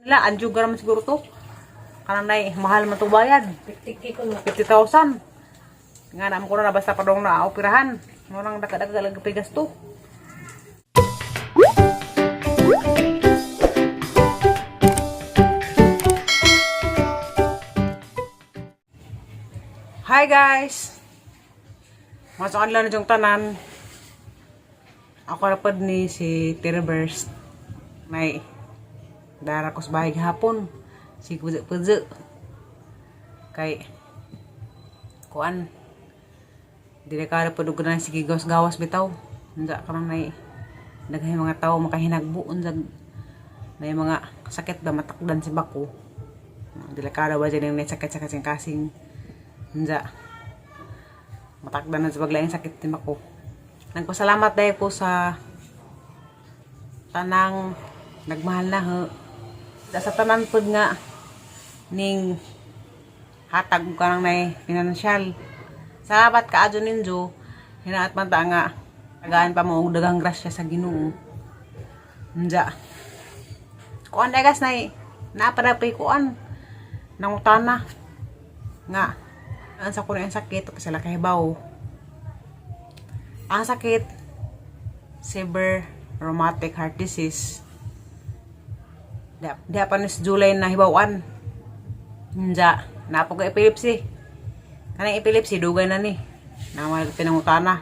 Nila, anjo raman siguro to. Kanang nay, mahal man to bayad. 50K ko na. 50,000. Nga naman ko na basta pa dong na operahan. Mo nang dagdag lang gasto. Hi guys! Masok lang na yung tanan. Ako na pod ni si Tiraverse. May dara ko sa bahay gahapon. Si Puze-Puze. Kay kuan delikado pod og na sige gawas-gawas bitaw unsa karon nay daghay mga tawo makahinagbo, unsa may mga sakit ba matakdan si bako. Delikado ba dyan yung sakit sa kasing-kasing, unsa matakdan na sa baglaing sakit ni bako. Nagpasalamat dahil ko sa tanang nagmahal na ho sa tanan pod nga ning hatag ko kanang nay financial. Salamat kaadyo ninyo. Hinaat man ta nga tagaan pa mo og daghang grasya sa Ginoo. Unja. Kuan na guys, nay napadapay kuan nangutana nga ang sa kuno ang sakit kasi sila kahibaw. Ang sakit, severe rheumatic heart disease. Di pa ni July na hibawan. Unja, napo ko epilepsy. Kanang epilepsy, dugay na ni. Naman pinangutana.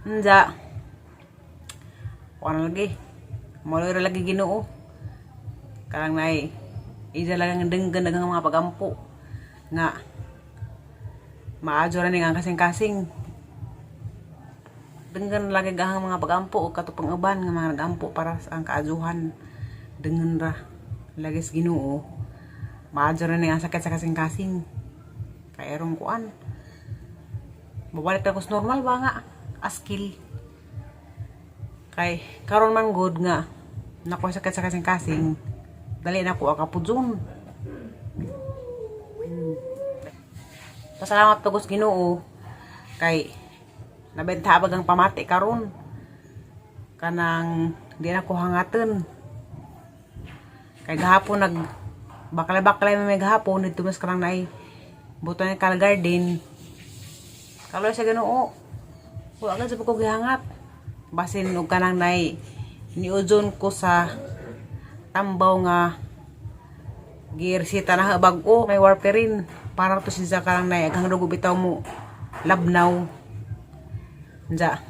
Unja. Kuan lagi. Maloy ra lagi Ginoo. Karang nay isa lang ang denggan daghang mga pagampo. Nga maadyo ra ni ang kasing-kasing. Denggan lagi gahang mga pagampo o katupang uban nga mga nagampo para sa ang kaadyohan. Denggan ra lagi sa Ginoo. Maadyo ra ni ang sakit sa kasing-kasing. Kaya erong kuan. Mabalik na ko sa normal ba nga? Askil. Kay karon man good nga nako sakit sa kasing-kasing. Dali na ko akapudson. Pasalamat pagos Ginoo kay nabenta abag ang pamati karon. Kanang di na ko hangaton. Kay gahapon nag baklay-baklay may gahapon dito mas karang naay botanical garden. Kaloy sa Ginoo. Wa agad sa ko gihangat. Basin og kanang nay niuzon ko sa tambaw nga giresita na bag-o may warfarin para to siya karang nay aghang dugo bitaw mo labnaw. Unja.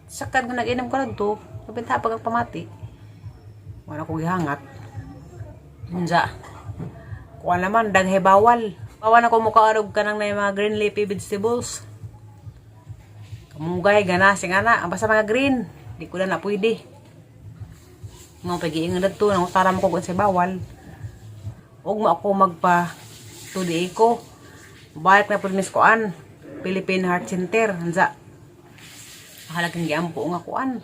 Sakad nga nag-inom ko to, nabenta pag ang pamati. Wala ko gihangat. Unja. Kuha naman, daghay bawal. Bawal na ko mukha og kanang na mga green leafy vegetables. Kamugay, gana, sing ana, ang basta mga green. Di ko na na pwede. Nga pagiingon dadto, nang utara mo ko sa bawal. Ug mo ako magpa 2DA ko. Balik na pud mis kuan. Philippine Heart Center. Unsa. Halagang giampo nga kuan.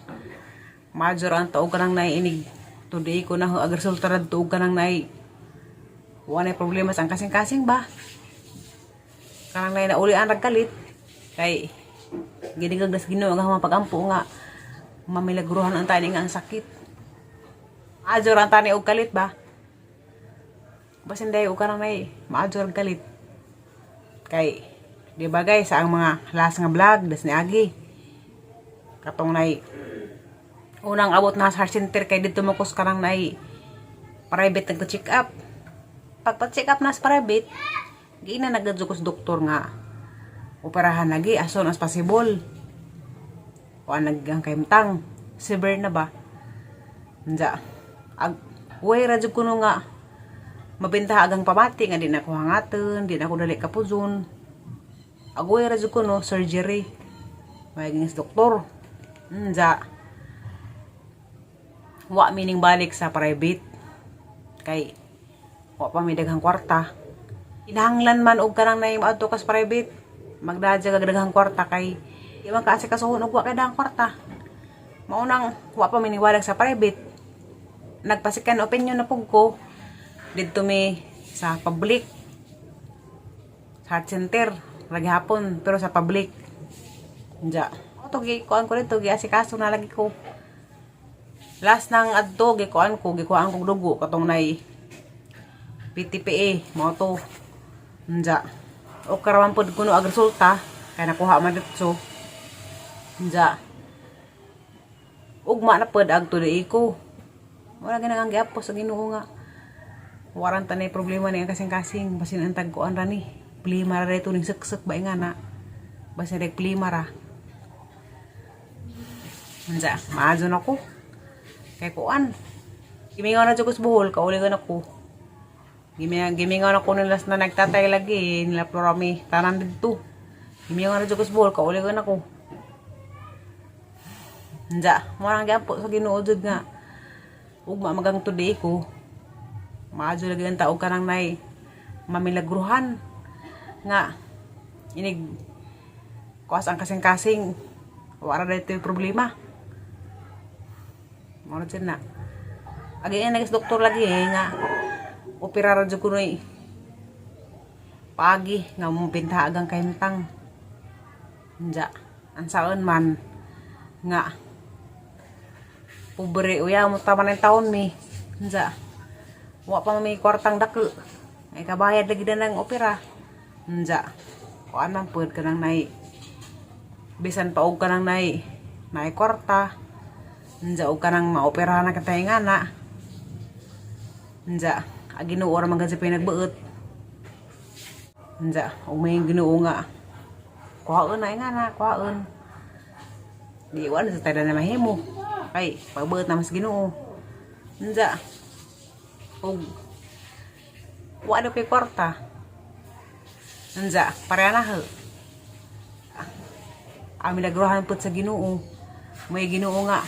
Major ang taog kanang naiinig. 2DA ko na ag resulta ra tuog kanang nai. Wa na problema sa ang kasing-kasing ba. Kanang nai nauli ang ragkalit. Kay ginigag nas Ginoo nga mga pagampo nga mamilagruhan ang tani nga ang sakit. Maadyor ang tani og kalit ba? Basin dayo og kanang nay maadyor ang kalit. Kay di ba guys, sa ang mga last nga vlog das ni Agi. Katong nay unang abot na sa heart center kay didto mo kus kanang nay private nagpa-check up. Pagpa-check up na sa private, giina nagadyo ko sa doktor nga operahan lagi as soon as possible. Kuan naggang kahimtang. Severe na ba? Unja. Ag way ra jud kuno nga mabenta agang pamati nga di na ko hangaton, di na ko dali kapuzon. Agoy ra jud kuno surgery. May sa doktor. Unja. Wa mining balik sa private. Kay wa pa may daghang kwarta. Kinahanglan man og kanang nay moadto ka sa private. Magdadya kag daghang kwarta kay di man ka kasuhon og wa kay daghang kwarta. Maunang wa pa miniwalag sa private. Nagpa-second opinion na pug ko didto mi sa public heart center lagi hapon pero sa public. Unja. Ato gi kuan ko dito, giasikaso na lagi ko. Last nang adto gikuan ko, gikuan kog dugo katong nay PTPA mao to. Unja. O karawan pod kuno ang resulta kay nakuha man didto. Unja. Ugma na pod ag today ko. Wala ginang ang giapos sa Ginoo nga. Waran ta na problema ni ang kasing-kasing basin ang tagkuan ra ni. Plima ra dito ning suksok ba nga na. Basin rek plima ra. Unja, maadyo na ko. Kay kuan. Gimingaw na jud ko sa Bohol, kauligan ako. Gimingaw na ko nila na nagtatay lagi, nila Florami, tanan didto. Gimingaw na jud ko sa Bohol, kauligan ako. Unja, mo nang gyapon sa Ginoo jud nga. Ugma magang today ko. Maadyo lagi ang taog kanang nay mamilagruhan nga inig kuas ang kasing-kasing, wala na ito yung problema. Mao na na. Agi na nagis doktor lagi eh, nga opera ra jud kunoy paagi nga mo pinta agang kahimtang. Unja, ang saon man nga pobre uya mo tama ng taon mi. Unja, wa pa may kwartang dako. Ay kabayad lagi na ng opera. Unja, kuan man pud kanang nay bisan pa og kanang nay nay kwarta. Unja, og kanang maoperahan na katay nga na. Unja, ang Ginoo ra man gud sa pinagbuot. Unja, og may Ginoo nga kuhaon na nga na, kuhaon. Di wala sa tayo na mahimo. Kay pagbuot na mas Ginoo. Unja, og wa na ko'y kwarta. Unja, pareha na ho. Ang milagruhan pud sa Ginoo. May Ginoo nga.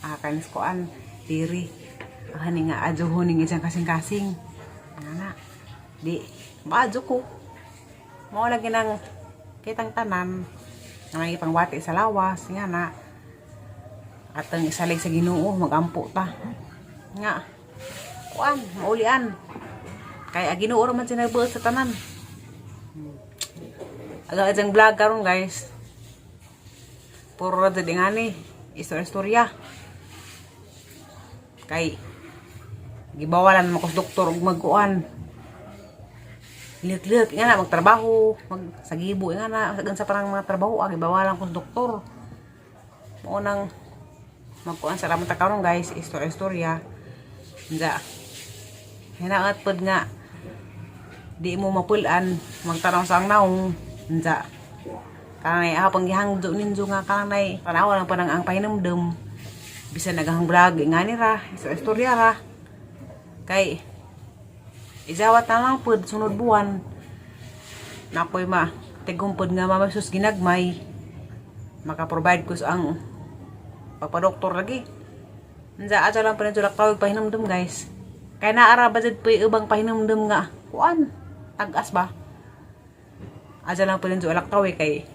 Ah, kanis koan diri. Ah, ni nga adyo huning isang kasing-kasing. Nga na. Di, maadyo ko. Mao lagi nang kitang tanan nga may ipangwati sa lawas nga na atang isalig sa Ginoo, magampo ta nga kuan maulian kay ang Ginoo ra man siya nagbuot sa tanan. Aga ajang vlog karon, guys, puro ra jud ingani istorya-istorya kay gibawalan mo ko sa doktor og magkuan lihat-lihat nga na magtrabaho, mag sagibo nga na sa parang mga trabaho, ah, gibawalan ko sa doktor. Mao nang magkuan sa ramon ta karon, guys, istorya-istorya. Nga hinaat pod nga di mo mapul-an magtanaw sa ang naong. Unsa kanay apang gihangdo ninyo nga kanay tanaw lang pa nang ang pahinumdum bisan nagahang vlog nga ni ra istorya ra kay izawat na lang pod sunod buwan na ako'y ma tigom pod nga mamasus ginagmay maka-provide ko sa ang pagpa-doktor lagi. Unsa ato lang pa rin tulak tawag pahinumdum, guys, kay naara ba jud po yung ubang pahinumdum nga kuan tag-as ba. Aja lang pa rin tulak tawag kay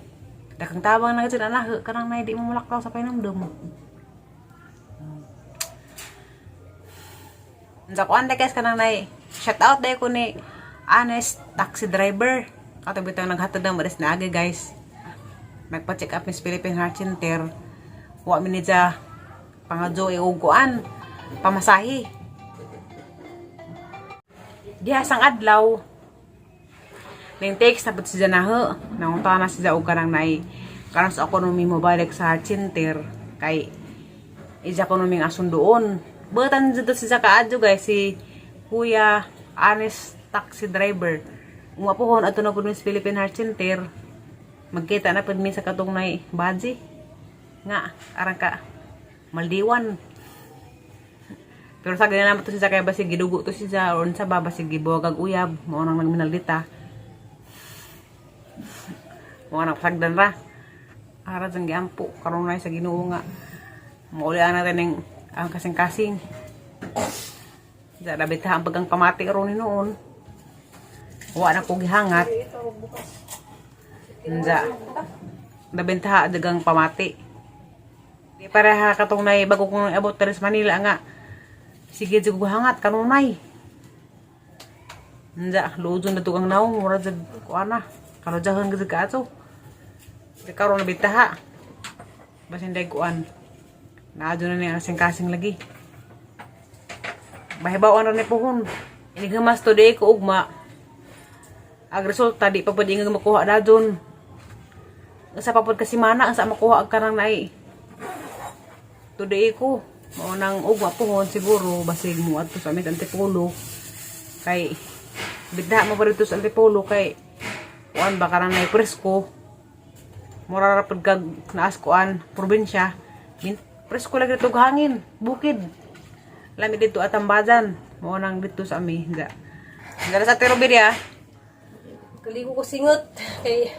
dakang tabang na jud anak kanang nay di mo mulakaw sa pahinumdum. Unsa kuan guys, kanang nay shout out day ko ni honest taxi driver kato bitang naghatod ng maris na agi, guys. Nagpa-check up Miss Philippine Heart Center, wa mi niya pangadyo og kuan pamasahe diha sang adlaw. Ning text na pud siya naho, nangunta na siya og kanang nay karon sa ako numi mo balik sa heart center kay ija ko numing asundoon. Butan dito siya kaadyo, guys, si Kuya Honest taxi driver. Umapuhon ato na pud mi sa Philippine Heart Center. Magkita na pud mi sa katong nay baji. Nga arang ka Maldiwan. Pero sa ganyan naman to siya kay basig gidugo to siya or unsa ba, basig gibuwag uyab mao nang nagminaldita. Mao nang pasagdan ra. Ara jang giampo karon na sa Ginoo nga maulian natin ning ang kasing-kasing. Sa labit ang bagang pamati ron ni noon. Wa na ko gihangat. Unsa. Nabentaha dagang pamati. Di pareha katong nay bago kong abot diri sa Manila nga. Sige jud ko hangat kanunay. Unsa, luod na tugang naong mura jud kuan na. Kalodyahan gud ka ato. Di karon nabentaha. Basin day kuan. Naadyo na ni ang kasing-kasing lagi. Bahibawan ra ni puhon. Inighamas today ko ugma. Ag resulta di pa pud ingag makuha dajon. Sa pa pud kasi mana ang sa makuha ang kanang naay. Today ko mao nang ugma puhon siguro basig mo adto sa amin Antipolo. Kay bidha mo pa dito sa Antipolo kay kuan ba kanang naay presko. Mura ra pud kag naas kuan probinsya. Presko lagi dito hangin, bukid. Lami dito at tambajan. Mao nang dito sa ami. Ga. Gara sa Ate Ruby diya. Kaligo ko singot. Kay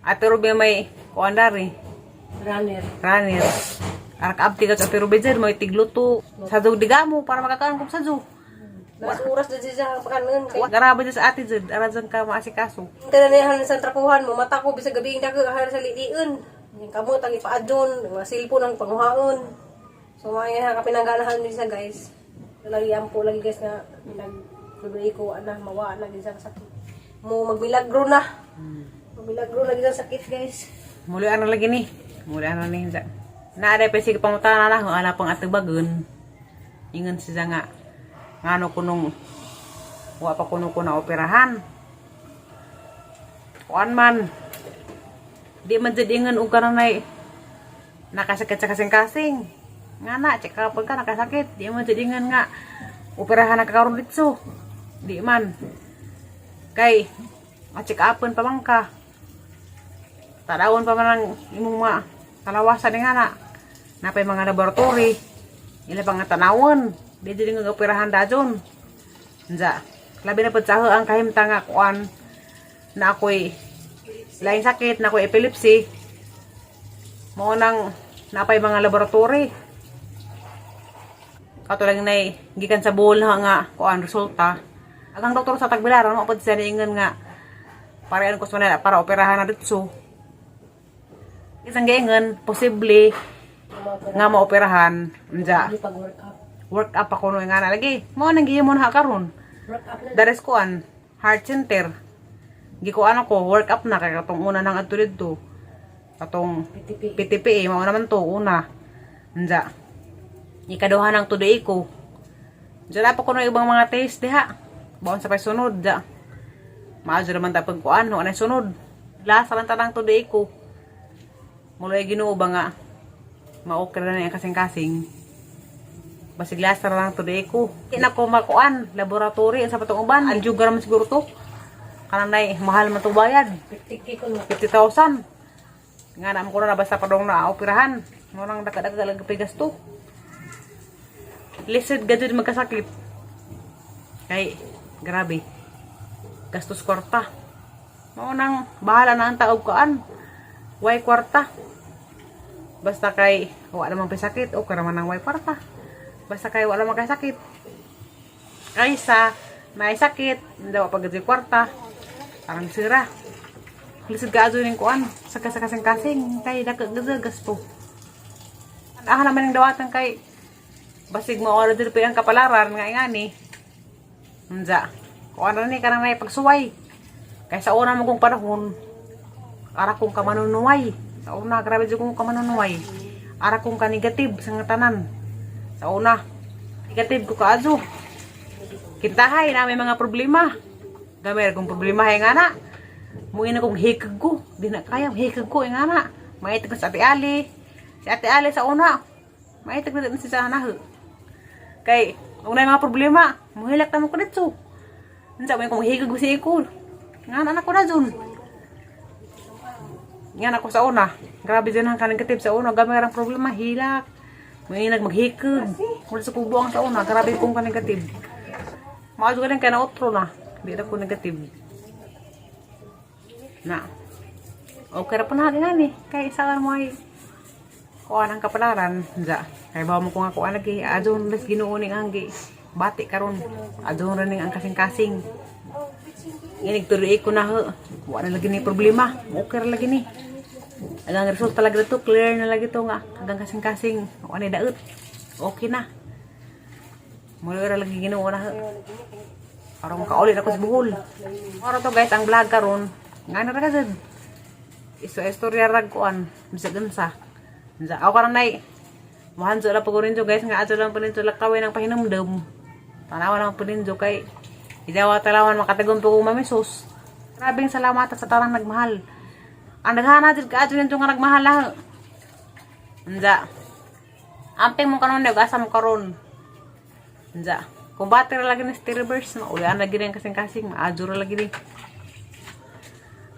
Ate Ruby may kuan dari. Runner. Runner. Arak abti ka sa Ate Ruby dyan, may tigluto. Sadog digamo para makakaan kong sadyo. Mas oras na siya ang pakanon. Kay Garaba dyan sa ate dyan, aran ka maasikaso. tanan niya sa trapuhan mo mata ko bisag gabi dako kahar sa lidiun. Yung kamot ang ipaadyon, mga cellphone ang panguhaon. So mga nga kapinangganahan ni siya, guys. Lagi ampo lagi, guys, nga nag ko ana mawa na gid sa sakit. Mo magmilagro na. Magmilagro na gid sa sakit, guys. Muli ano lagi ni? Muli ano ni? Naaday pa sige pangutana na kung ana pang atubagon. Ingon siya nga ngano kunong wa pa kuno ko na operahan. Kuan man. Di man jud ingon og kananay nakasakit sa kasing-kasing. Nga na, check ka pag ka nakasakit. Di man jud ingon nga operahan na kakaroon ditso. Di man. Kay, ma-check upon pa man ka. Tanawon pa man ang imong mga kalawasan ni nga na. Napay mga laboratory. Ila pa nga tanawon. Di jud nga operahan dajon. Nja. Labi na pud sa ang kahimtang nga kuan na ako'y laing sakit, na ako'y epilepsy. Mao nang napay mga laboratory. Kato lang nay gikan sa Bohol na nga kuan resulta. Ang doktor sa Tagbilaran mo pud siya niingon nga para ano ko sa Manila para operahan na ditso. Isang giingon, posible nga maoperahan. Unja, Pag work up. work up ako no nga na lagi. Mo nang gihimo na karon. Work up na. Dares kuan, heart center. Gikuan ako, work up na kay katong una nang adto didto. Katong PTP. PTP eh, mao naman to una. Unja. Ikaduha ng today ko. Diyan na pa ko ng ibang mga test diha. Baon sa pay sunod ja. Maadyo naman ta pagkuan, no anay sunod. Lasa lang tanang today ko. Muloy Ginoo ba nga maokra na niya kasing-kasing. Basig lasa lang today ko. Di na ko makuan, laboratory sa patong uban. Ang juga naman siguro to. Kanang nay, mahal man to bayad. 50K ko no. 50,000. Nga naman ko na basta pa dong na operahan. Mo nang dagdag lagi pigas to. Lisod gadud magkasakit. Kay grabe. Gastos kwarta. Mao nang bahala na ang taog kaan. Way kwarta. Basta kay wa namang pasakit o karaman nang way kwarta. Basta kay wala man kay sakit. Kaysa may sakit, hindi wa pagod kwarta. Parang sira. Lisod ka adto ning kuan sa kasing-kasing kay dako gud gasto. Ah naman ang dawatan kay basig mo order pa ang kapalaran nga ingani. Unja. Kuan ra ni kanang nay pagsuway. Kay sa una mo kong panahon ara kong kamanunuway. Sa una grabe jud kong kamanunuway. Ara kong ka-negative sa nga tanan. Sa una negative ko kaadto. Kintahay na may mga problema. Gamay kong problema hay nga na. Muin akong hikag ko. Di na kaya, hikag ko, eh nga na. Maitig ko sa Ate Ali. Si Ate Ali sa una. Maitig na din si sa nahu. Kay, una yung mga problema. Muhilak naman ko dito. Unsa may kong hikag ko si Ikul. Nga na anak ko na dun. Nga na ako sa una. Grabe din ang kanang sa una. Gamay ang problema, hilak. May nagmaghikag. Wala sa kubo ang sa una. Grabe kong kanang. Maadyo ka lang kay na otro na. Di na ko negative. Na. Okay ra po na nga ni. Kay isa mo ay kuan ang kapalaran. Ja. Kay bawo mo ko nga kuan lagi. Adyon les Ginoo ning ang gi bati karon. Adyon ra ning ang kasing-kasing. Inig tuloy ko na ho. Wa na lagi ni problema. Okay ra lagi ni. Ang result talaga to clear na lagi to nga hanggang kasing-kasing. Wa na daot. Okay na. Mula ra lagi Ginoo na ho. Aron makauli na ko sa Bohol. Oro to, guys, ang vlog karon. Nga na ra ka jud. Iso istorya rag kuan bisag unsa. Unsa ako karon nay. Mohanso ra pud ninyo, guys, nga adto lang po ninyo lakawin ang pahinumdum. Tanawa lang po ninyo kay idawa talawan makatagom po kong mamisos. Grabing salamat sa tanang nagmahal. Ang naghana jud ka adto ninyo nga nagmahal ha. Unsa. Amping mo kanon ug asa mo karon. Unsa. Kung battery lagi ni reverse, maulian lagi rin kasing-kasing, maadyo ra lagi ni.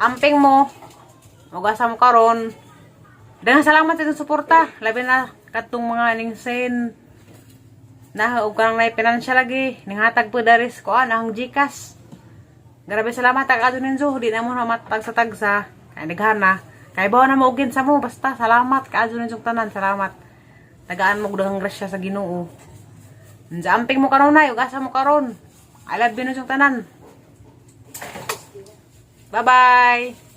Amping mo, ug asa mo karon. Daghang salamat sa inyong suporta. Labi na katong mga ning sen na og kanang nay financial lagi ninghatag po daris ko ang GCash. Grabe salamat ang adto ninyo, di na mo na matag sa tagsa. Kay naghana. Kay bawa na mo ugin sa mo basta salamat kaadto ninyo tanan, salamat. Tagaan mo og daghang grasya sa Ginoo. Unsa amping mo kanunay ug asa mo karon. I love you ninyong tanan. Bye-bye.